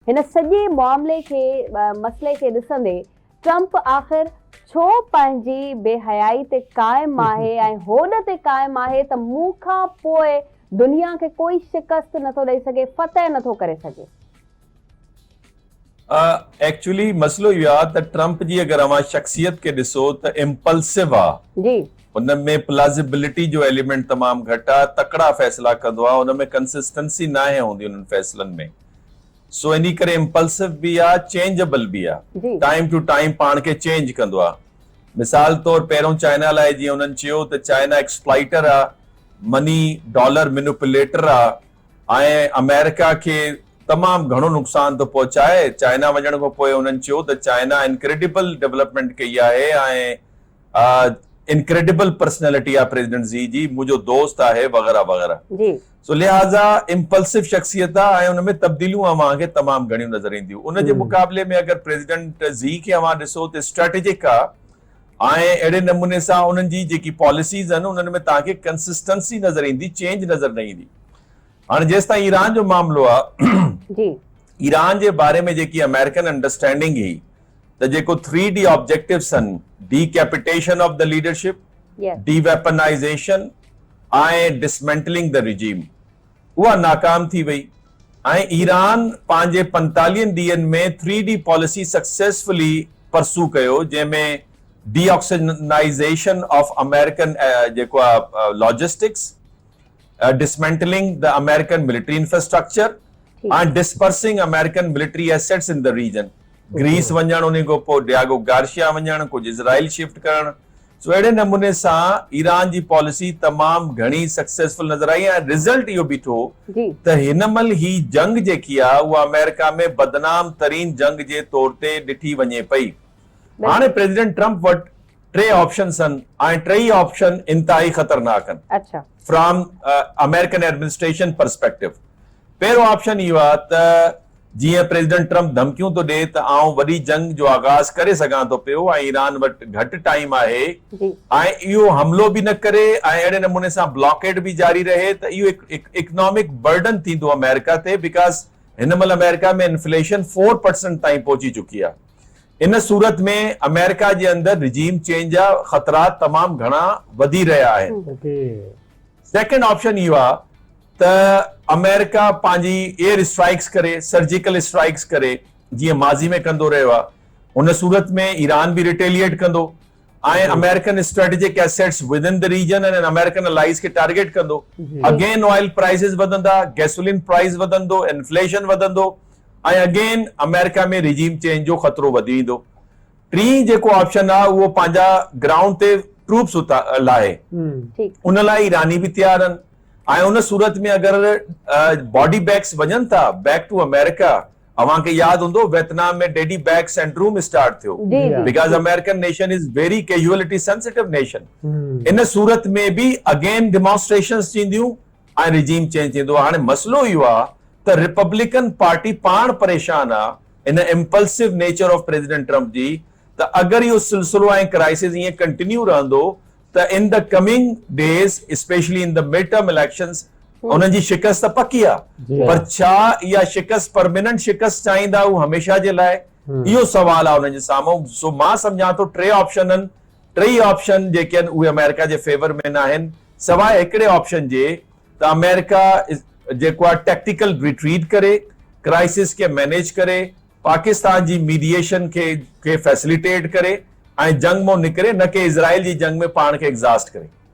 هن سڄي معاملي کي مسئلي کي ڏسندي ٽرمپ آخر ڇو پنهنجي بي حيائي تي قائم آهي ۽ هوڏ تي قائم آهي ته مون کان پوء دنيا کي ڪوئي شڪست نٿو ڏئي سگهي، فتح نٿو ڪري سگهي. ايڪچولي مسئلو اهو آهي ته ٽرمپ جي اگر اوهان شخصيت کي ڏسو ته امپلسو آهي. ان ۾ پلازيبلٽي جو ايليمينٽ تمام گهٽ آهي، تڪڙا فيصلا ڪندو آهي، ان ۾ ڪنسسٽنسي ناهي هوندي انهن فيصلن ۾. سو انهي ڪري امپلسو به آ چينجبل به آ ٽائيم ٽو ٽائيم پاڻ کي چينج ڪندو آ مثال طور پهريون چائنا لاء جيئن انهن چيو ته چائنا ايڪسپلائيٽر آ مني ڊالر مينوپيوليٽر آ ۽ آمريڪا کي تمام گهڻو نقصان ٿو پهچائي چائنا وڃڻ کان پوء انهن چيو ته چائنا انڪريڊيبل ڊولپمينٽ ڪئي آهي ۽ انڪريڊيبل پرسنالٽي آ پريزيڊنٽ زي جي منهنجو دوست آهي وغيره وغيره سو لهٰذا امپلسو شخصيت آ ۽ ان ۾ تبديليون اوهان کي تمام گهڻيون نظر اينديون ان جي مقابلي ۾ اگر پريزيڊنٽ زي کي اوهان ڏسو ته اسٽريٽجڪ آ ۽ اهڙي نموني سان انهن جي جيڪي پاليسيز آهن انهن ۾ توهان کي ڪنسسٽنسي نظر ايندي چينج نظر نه ايندي هاڻي جيستائين ايران جو معاملو آ ايران جي باري ۾ جيڪي آمريڪن انڊرسٽينڊنگ هئي ته جيڪو ٿري ڊي آبجيڪٽوس آهن، decapitation of the leadership, deweaponization ۽ dismantling the regime, اها ناڪام ٿي وئي ۽ ايران پنهنجي پنتاليهن ڏينهن ۾ three D policy successfully pursue ڪيو جنهن ۾ ڊي آڪسيجنائيزيشن آف آمريڪن جيڪو آهي logistics, dismantling the American military infrastructure ۽ dispersing American military assets in the region, Greece وڃڻ انهي کان پوء ڊياگو گارشيا وڃڻ، ڪجهه اسرائيل شفٽ ڪرڻ، سو اهڙي نموني سان ايران جي پاليسي تمام گهڻي سڪسيسفل نظر آئي ۽ رزلٽ اهو بيٺو ته هن مهل هي جنگ جيڪي آهي اها آمريڪا ۾ بدنام ترين جنگ جي طور تي ڏٺي وڃي پئي. هاڻي پريزيڊنٽ ٽرمپ وٽ ٽي آپشنس آهن ۽ ٽئي آپشن انتهائي خطرناڪ آهن فرام آمريڪن ايڊمنسٽريشن پرسپيڪٽو. پهريون آپشن اهو آهي ته جيئن پريزيڊنٽ ٽرمپ ڌمڪيون ٿو ڏئي ته آئون وڏي جنگ جو آغاز ڪري سگهان ٿو پيو ۽ ايران وٽ گهٽ ٽائيم آهي ۽ اهو حملو به نه ڪري ۽ اهڙي نموني سان بلاڪيڊ به جاري رهي ته اهو هڪ اڪنامڪ برڊن ٿيندو آمريڪا تي because هن مهل آمريڪا ۾ انفليشن 4% تائين پهچي چڪي آهي ان صورت ۾ آمريڪا جي اندر رجيم چينج جا خطرات تمام گهڻا وڌي رهيا آهن. سيڪنڊ آپشن اهو آهي ته آمريڪا پنهنجي ايئر اسٽرائيڪس ڪري، سرجيڪل اسٽرائيڪس ڪري جيئن ماضي ۾ ڪندو رهيو آهي، ان صورت ۾ ايران به ريٽيليئيٽ ڪندو ۽ American strategic assets within the region ۽ American allies کي ٽارگيٽ ڪندو، اگين آئل پرائسز وڌندا، گيسولين پرائس وڌندو، انفليشن وڌندو ۽ اگين آمريڪا ۾ رجيم چينج جو خطرو وڌي ويندو. ٽين جيڪو آپشن آ اهو پنهنجا گرائونڊ تي ٽروپس لاهي، ان لاء ايراني به تيار آهن ۽ ان صورت ۾ اگر باڊي بيگس وڃن ٿا بيڪ ٽو آمريڪا، اوهان کي ياد هوندو ويتنام ۾ ڊيڊي بيگ سينڊروم اسٽارٽ ٿيو because American nation is very casualty sensitive nation, ان صورت ۾ به اگين ڊيمانسٽريشنز ٿينديون ۽ رجيم چينج ٿيندو. هاڻي مسئلو اهو آ ته ريپبلڪن پارٽي پاڻ پريشان آ ان impulsive nature of president Trump جي ته اگر اهو سلسلو ۽ ڪرائسز ائين ڪنٽينيو رهندو ته in the coming days especially in the mid term elections انهن جي شڪست ته پڪي آ پر ڇا اها شڪست پرميننٽ شڪست چاهيندا هو هميشه جي لاء اهو سوال آ انهن جي سامهون. سو مان سمجهان ٿو ٽي آپشن آهن، ٽئي آپشن جيڪي آهن اهي آمريڪا جي فيور ۾ ناهن سواء هڪڙي آپشن جي ته آمريڪا جيڪو آهي ٽيڪٽيڪل ريٽريٽ ڪري ڪرائسس کي مينيج ڪري پاڪستان جي ميڊيئيشن کي فيسليٽيٽ ڪري ۽ جنگ مون نڪري نه ڪي اسرائيل جي جنگ ۾ پاڻ کي ايگزاسٽ ڪري.